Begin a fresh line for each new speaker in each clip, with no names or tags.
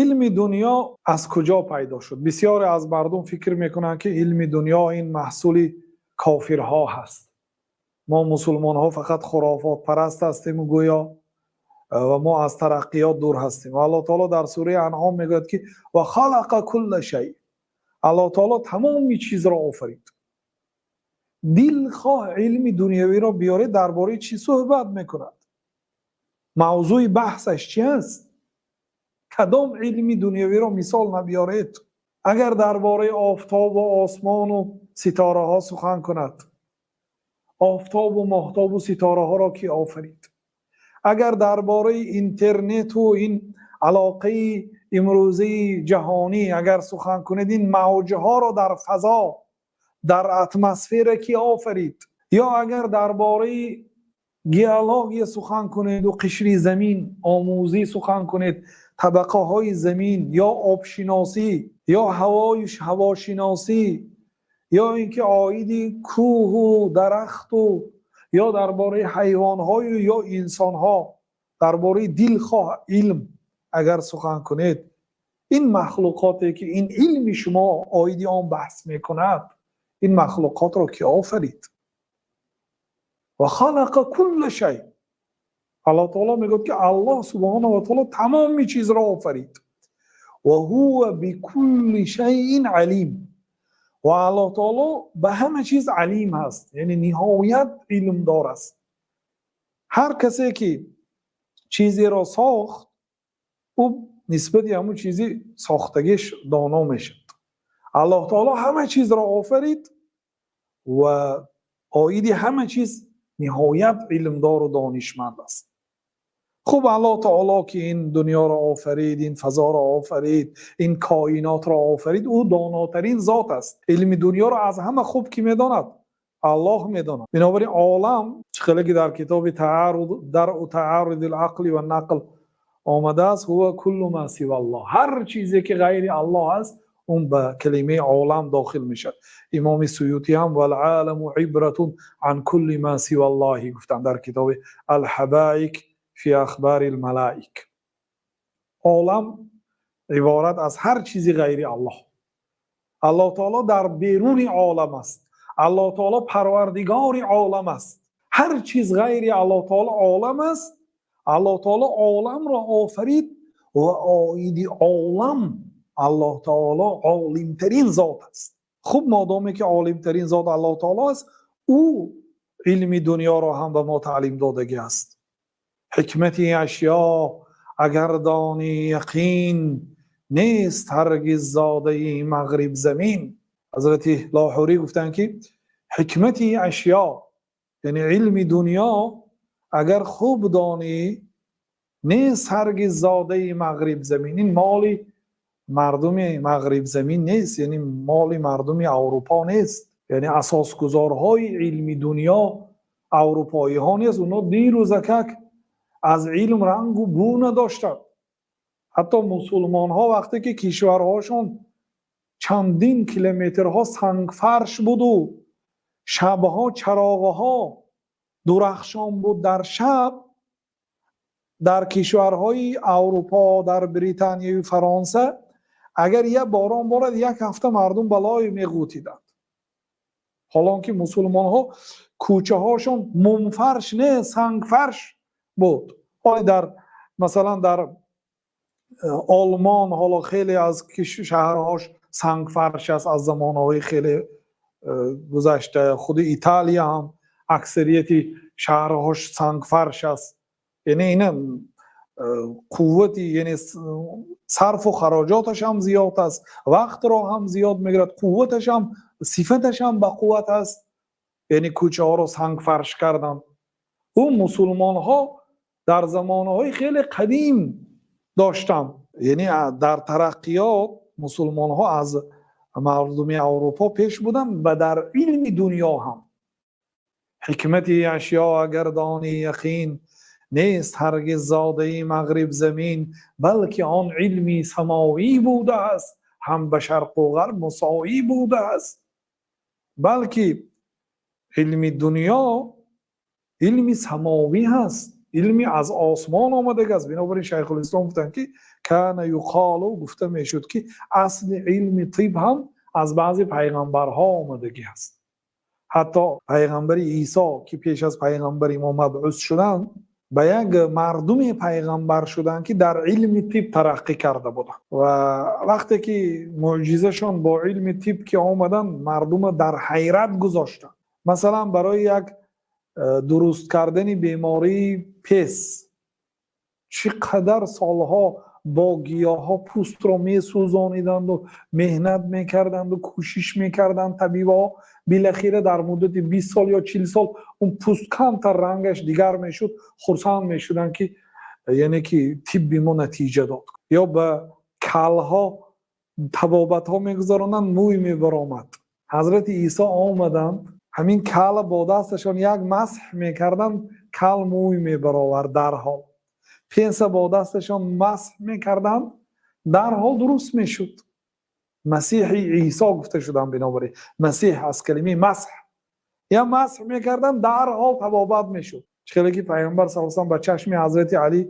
Илми дунё аз куҷо пайдо шуд? Бисёре аз мардум фикр мекунанд, ки илми дунё ин маҳсули кофирҳо ҳаст. Мо мусулмонҳо фақат хурофотпараст ҳастем ва гӯё ва мо аз тараққиёт дур ҳастем. Ва Аллоҳи таъоло дар сураи Анъом мегӯяд, ки ва халақа кулла шай. Аллоҳи таъоло тамоми чизро офарид. Дилхоҳ илми дунявиро биёрад, дар бораи чӣ сӯҳбат мекунад? Мавзӯи баҳсаш чист? Кадом илми дунявиро мисол набиёред? Агар дар бораи офтоб ва осмон ва ситораҳо сухан кунад, офтоб ва моҳтоб ва ситораҳоро кӣ офарид? Агар дар бораи интернет ва ин алоқаи имрӯзаи ҷаҳонӣ агар сухан кунед, ин мавҷҳоро дар фазо, дар атмосфер кӣ офарид? Ё агар дар бораи геология сухан кунед ва қишри замин омӯзӣ сухан кунед, табақаҳои замин ё обшиносӣ ё ҳавои ҳавошиносӣ ё инки оиди кӯҳ ва дарахт ва ё дар бораи ҳайвонҳо ё инсонҳо, дар бораи дилхоҳ илм агар сухан кунед, ин махлуқоте ки ин илми шумо оиди он баҳс мекунад, ин махлуқотро кӣ офарид? Ва халақа кулла шай. Аллоҳ таъоло мегӯяд, ки Аллоҳ субҳонаҳу ва таъоло тамоми чизро офарид. Ва ҳува бикулли шайин алим. Ва Аллоҳ таъоло ба ҳама чиз алим ҳаст, яъне ниҳоят илмдор аст. Ҳар касе ки чизеро сохт, ӯ нисбат ба ҳамон чизе сохтагиаш доно мешавад. Аллоҳ таъоло ҳама чизро офарид ва оиди ҳама чиз ниҳоят илмдор ва донишманд аст. Хуб, Аллоҳ таъоло ки ин дунёро офарид, ин фазоро офарид, ин коинотро офарид, ӯ донотарин зот аст. Илми дунёро аз ҳама хуб кӣ медонад? Аллоҳ медонад. Бинобар ин олам, чӣ ки дар китоби таъаруз даръу таъарузи ақл ва нақл омадааст, ҳува куллу ма сиваллоҳ. Ҳар чизе ки ғайри Аллоҳ аст, он ба калимаи олам дохил мешавад. Имом Суютӣ ҳам вал оламу ибратун ан кулли ма сиваллоҳ гуфтанд дар китоби ал ҳабоик фи ахборил малоик. Олам иборат аз ҳар чизе ғайри Аллоҳ. Аллоҳ таъоло дар беруни олам аст. Аллоҳ таъоло парвардигори олам аст. Ҳар чиз ғайри Аллоҳ таъоло олам аст. Аллоҳ таъоло оламро офарид ва оиди олам Аллоҳ таъоло олимтарин зот аст. Хуб, модоме ки олимтарин зот Аллоҳ таъоло аст, ӯ илми дунёро ҳам ба мо таълим додагист. Ҳикмати ашё агар донӣ яқин, нест ҳаргиз зодаи мағриб замин. Ҳазрати Лоҳурӣ гуфтанд, ки ҳикмати ашё, яъне илми дунё, агар хуб донӣ, нест ҳаргиз зодаи мағриб замин. Ин моли мардуми мағриб замин нест, яъне моли мардуми Аврупо нест, яъне асосгузорҳои илми дунё аврупоиҳо нест. Онҳо дирӯзакак аз илм рангу бӯ надоштанд. Ҳатто мусулмонҳо вақте ки кишварҳошон чандин километрҳо сангфарш буду шабҳо чароғҳо дурахшон буд дар шаб, дар кишварҳои Аврупо, дар Британия ва Фаронса агар як борон борад, як ҳафта мардум ба лой меғӯтиданд. Ҳол он ки мусулмонҳо кӯчаҳошон мумфарш не, сангфарш буд. Ҳоло дар масалан дар Олмон ҳоло хеле аз шаҳрҳош сангфарш аст аз замонаҳои хеле гузашта. Худи Италия ҳам аксарияти шаҳрҳош сангфарш аст. Яъне ина қуввати, яъне сарфу хароҷоташ ҳам зиёд аст, вақтро ҳам зиёд мегирад, қувваташ ҳам, сифаташ ҳам ба қувват аст. Яъне кӯчаҳоро сангфарш кардан. Ӯ мусулмонҳо дар замонаҳои хеле қадим доштанд. Яъне дар тараққиёт мусулмонҳо аз мардуми Аврупо пеш буданд ва дар илми дунё ҳам. Ҳикмати ашё агар донӣ яқин, нест ҳаргиз зодаи мағриб замин, балки он илми самовӣ будааст, ҳам ба шарқу ғарб мусовӣ будааст. Балки илми дунё илми самовӣ ҳаст, Илми аз осмон омадагӣ аст. Бинобар ин Шайхулислом гуфтанд, ки кана юқолу, гуфта мешуд, ки асли илми тиб ҳам аз баъзе паёмбарҳо омадагӣ аст. Ҳатто паёмбар Исо, ки пеш аз паёмбари мо мабъус шуданд, ба як мардуме паёмбар шуданд, ки дар илми тиб тараққӣ карда буданд ва вақте ки мӯъҷизашон бо илми тиб ки омаданд, мардумро дар ҳайрат гузоштанд. Масалан, барои як дуруст кардани бемории пес чӣ қадар солҳо бо гиёҳҳо пӯстро месӯзониданд ва меҳнат мекарданд ва кӯшиш мекарданд табибҳо. Билохира дар муддати 20 сол ё 40 сол он пӯст камтар рангаш дигар мешуд, хурсанд мешуданд, ки яъне ки тибби мо натиҷа дод. Ё ба калҳо табобатҳо мегузаронанд, мӯй мебаромад. Ҳазрати Исо омаданд, ҳамин калро бо дасташон як масҳ мекарданд, кал мӯй мебаровард дарҳол. Пенса бо дасташон масҳ мекарданд, дарҳол дуруст мешуд. Масеҳи Исо гуфта шуданд, бинобар ин Масеҳ аз калимаи масҳ. Я масҳ мекарданд, дарҳол табобат мешуд. Чӣ хеле ки Паёмбар саллаллоҳу алайҳи васаллам ба чашми Ҳазрати Алӣ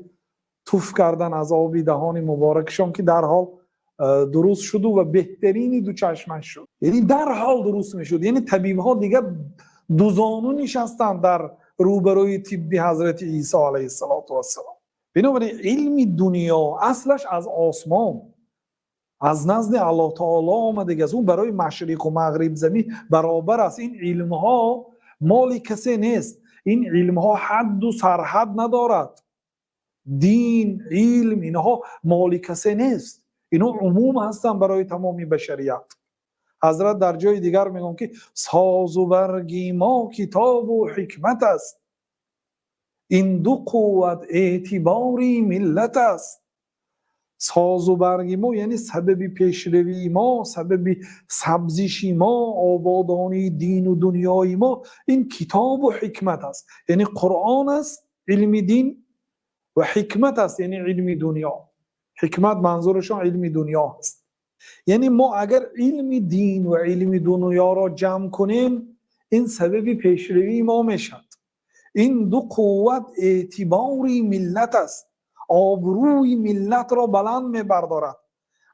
туф кардан аз оби даҳони муборакашон, ки дарҳол дуруст шуд ва беҳтарини ду чашмаш шуд. Яъне дарҳол дуруст мешуд. Яъне табибҳо дигар дузону нишастанд дар рӯбарӯи тибби Ҳазрати Исо алайҳиссалоту вассалом. Бинобар ин илми дунё аслаш аз осмон, аз назди Аллоҳ таоло омадагӣ аст. Ӯ барои машриқу мағриб замин баробар аст. Ин илмҳо моли касе нест. Ин илмҳо ҳадду сарҳад надорад. Дин, илм, инҳо моли касе нест. Инҳо умум ҳастанд барои тамоми башарият. Ҳазрат дар ҷои дигар мегӯянд, ки созу барги мо китобу ҳикмат аст. Ин ду қувват эътибори миллат аст. Созу барги мо, яъне сабаби пешравии мо, сабаби сабзиши мо, ободонии дину дунёи мо ин китобу ҳикмат аст. Яъне Қуръон аст илми дин ва ҳикмат аст, яъне илми дунё. Ҳикмат манзурашон илми дунё аст. Яъне мо агар илми дин ва илми дунёро ҷамъ кунем, ин сабаби пешравии мо мешавад. Ин ду қувват эътибори миллат аст. Обрӯи миллатро баланд мебардорад.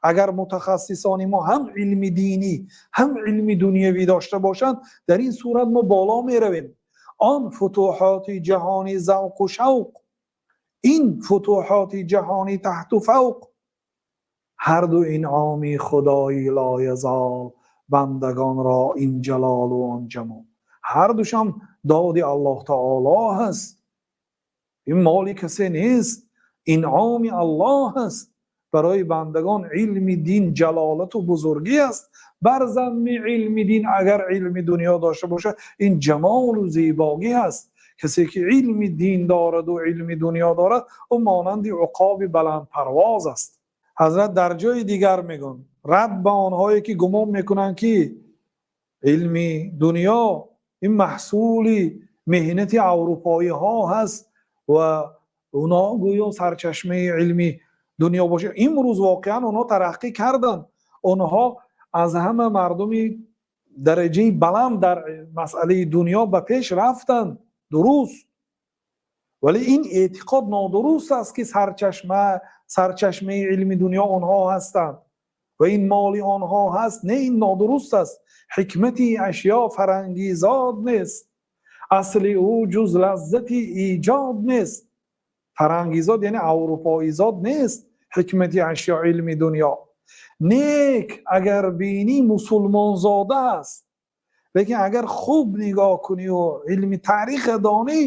Агар мутахассисони мо ҳам илми динӣ, ҳам илми дунявӣ дошта бошанд, дар ин сурат мо боло меравем. Он футуҳоти ҷаҳонӣ завқу шавқ, ин футуҳоти ҷаҳонӣ таҳту фавқ, ҳар ду инъоми Худои лоязол, бандагонро ин ҷалолу он ҷамол. Ҳар душам доди Аллоҳ таоло ҳаст. Ин моли касе нест, инъоми Аллоҳ аст. Барои бандагон илми дин ҷалолату бузургӣ аст. Бар замми илми дин агар илми дунё дошта бошад, ин ҷамолу зебогӣ аст. Касе ки илми дин дорад ва илми дунё дорад, ӯ монанди уқоби баландпарвоз аст. Ҳазрат дар ҷои дигар мегӯянд, рад ба онҳое ки гумон мекунанд, ки илми дунё ин маҳсули меҳнати аврупоиҳо ҳаст ва онҳо гӯё сарчашмаи илми дунё бошад. Имрӯз воқеан онҳо тараққӣ карданд. Онҳо аз ҳама мардуми дараҷаи баланд дар масъалаи дунё ба пеш рафтанд, дуруст. Вале ин эътиқод нодуруст аст, ки сарчашмаи илми дунё онҳо ҳастанд ва ин моли онҳо ҳаст. Не, ин нодуруст аст. Ҳикмати ашё фарангизод нест, асли ӯ ҷуз лаззати эҷод нест. Фарангизод яъне аврупоизод нест ҳикмати ашё илми дунё. Нек агар бинӣ мусулмонзода аст, лекин агар хуб нигоҳ кунӣ ва илми таъриха донӣ,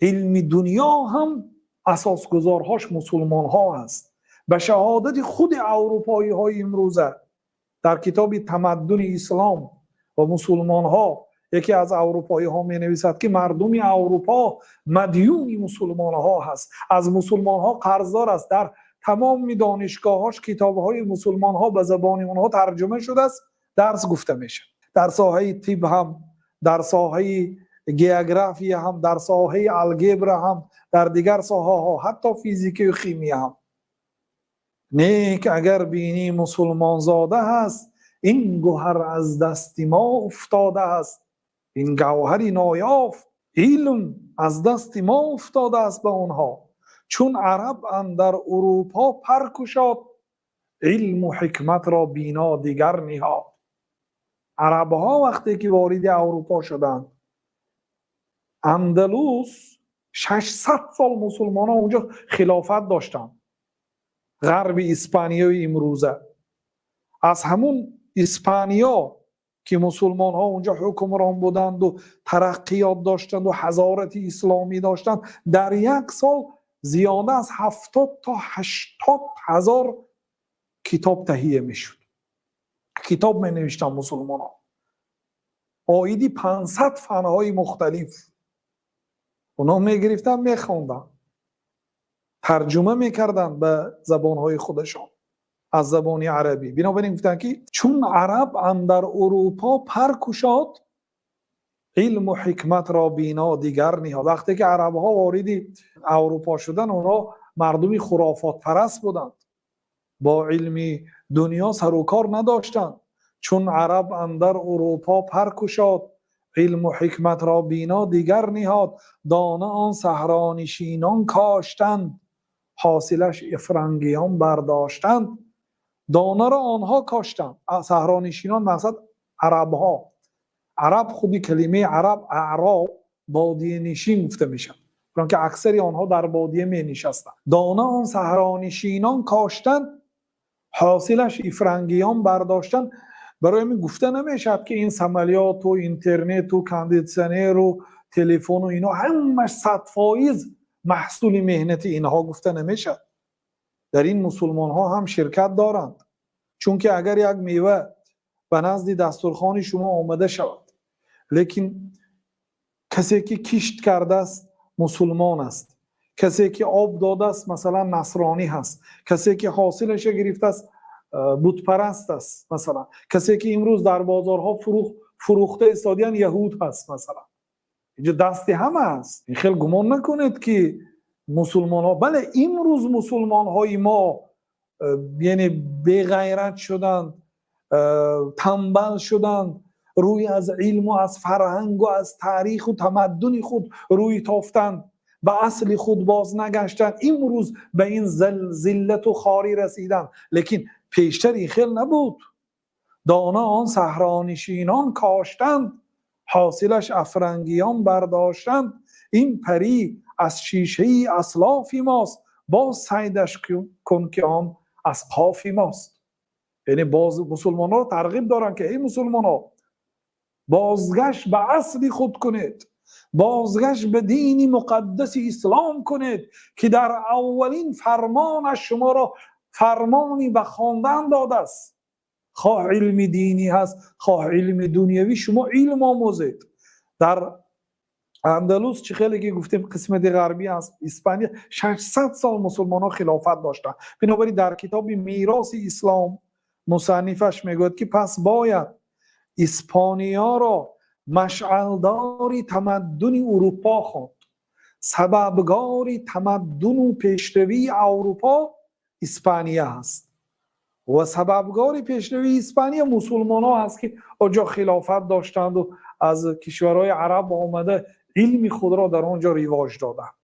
илми дунё ҳам асосгузорҳош мусулмонҳо ҳаст. Ба шаҳодати худи аврупоиҳои имрӯза дар китоби «Тамаддуни ислом ва мусулмонҳо» яке аз аврупоиҳо менависад, ки мардуми Аврупо мадюни мусулмонҳо ҳаст, аз мусулмонҳо қарздор аст. Дар тамоми донишгоҳҳош китобҳои мусулмонҳо ба забони онҳо тарҷума шудааст, дарс гуфта мешавад. Дар соҳаи тиб ҳам, дар соҳаи география ҳам, дар соҳаи алгебра ҳам, дар дигар соҳаҳо, ҳатто физикаю химия ҳам. Нек агар бинӣ мусулмонзода ҳаст, ин гӯҳар аз дасти мо уфтода аст, ин гавҳари ноёфт. Илм аз дасти мо уфтодааст ба онҳо. Чун араб андар Аврупо пар кушод, илму ҳикматро бино дигар ниҳод. Арабҳо вақте ки вориди Аврупо шуданд, Андалус 600 сол мусулмонон онҷо хилофат доштанд. Ғарби Испанияи имрӯза. Аз ҳамун Испания ки мусулмонҳо онҷо ҳукмрон буданд ва тараққиёт доштанд ва ҳазорати исломӣ доштанд, дар як сол зиёда аз 70 то 80 ҳазор китоб таҳия мешуд. Китоб менавиштанд мусулмонон. Оиди 500 фанҳои мухталиф. Онҳо мегирифтанд, мехонданд. Тарҷума мекарданд ба забонҳои худашон аз забони арабӣ. Бинобар ин гуфтанд, ки чун араб андар Аврупо пар кушод, илму ҳикматро бино дигар ниҳод. Вақте ки арабҳо вориди Аврупо шуданд, онҳо мардуми хурофотпараст буданд. Бо илми дунё сару кор надоштанд. Чун араб андар Аврупо пар кушод, илму ҳикматро бино дигар ниҳод. Дона он саҳронишинон коштанд, ҳосилаш ифрангиён бардоштанд. Донаро онҳо коштанд. Саҳронишинон мақсад арабҳо. Араб, худи калимаи араб, аъроб, бодиянишин гуфта мешавад. Чунки аксари онҳо дар бодия менишастанд. Дона он саҳронишинон коштанд, ҳосилаш ифрангиён бардоштанд. Барои ҳамин гуфта намешавад, ки ин самолёту интернету кондитсионеру телефону ино ҳамаш 100% маҳсули меҳнати инҳо гуфта намешавад. Дар ин мусулмонҳо ҳам ширкат доранд. Чунки агар як мева ба назди дастурхони шумо омада шавад, лекин касе ки кишт кардааст, мусулмон аст, касе ки об додааст, масалан, насронӣ ҳаст, касе ки ҳосилаша гирифтааст, бутпараст аст, масалан, касе ки имрӯз дар бозорҳо фурӯхта истодиян, яҳуд ҳаст, масалан, инҷо дасти ҳама аст. Ин хел гумон накунед, ки мусулмонҳо, бале, имрӯз мусулмонҳои мо яъне беғайрат шуданд, танбал шуданд, рӯй аз илму аз фарҳангу аз таъриху тамаддуни худ рӯй тофтанд, ба асли худ боз нагаштанд, имрӯз ба ин зиллату хорӣ расиданд, лекин пештар ин хел набуд. Дона он саҳронишинон коштанд, ҳосилаш афрангиён бардоштанд. Ин парӣ аз шишаи аслофи мост, боз сайдаш кун, ки он аз қофи мост. Яъне боз мусулмонҳоро тарғиб доранд, ки эй мусулмонҳо, бозгашт ба асли худ кунед, бозгашт ба дини муқаддаси ислом кунед, ки дар аввалин фармонаш шуморо фармони ба хондан додааст. Хоҳ илми динӣ ҳаст, хоҳ илми дунявӣ, шумо илм омӯзед. Дар Андалус, чӣ хеле ки гуфтем, қисмати ғарбӣ аз Испания, 600 сол мусулмонҳо хилофат доштанд. Бинобар ин дар китоби «Мероси ислом» мусаннифаш мегӯяд, ки пас бояд Испанияро машъалдори тамаддуни Урупо хонд. Сабабгори тамаддуну пешравии Аврупо Испания ҳаст ва сабабгори пешравии Испания мусулмонҳо ҳаст, ки оҷо хилофат доштанду аз кишварҳои араб омада, илми худро дар он ҷо ривоҷ доданд.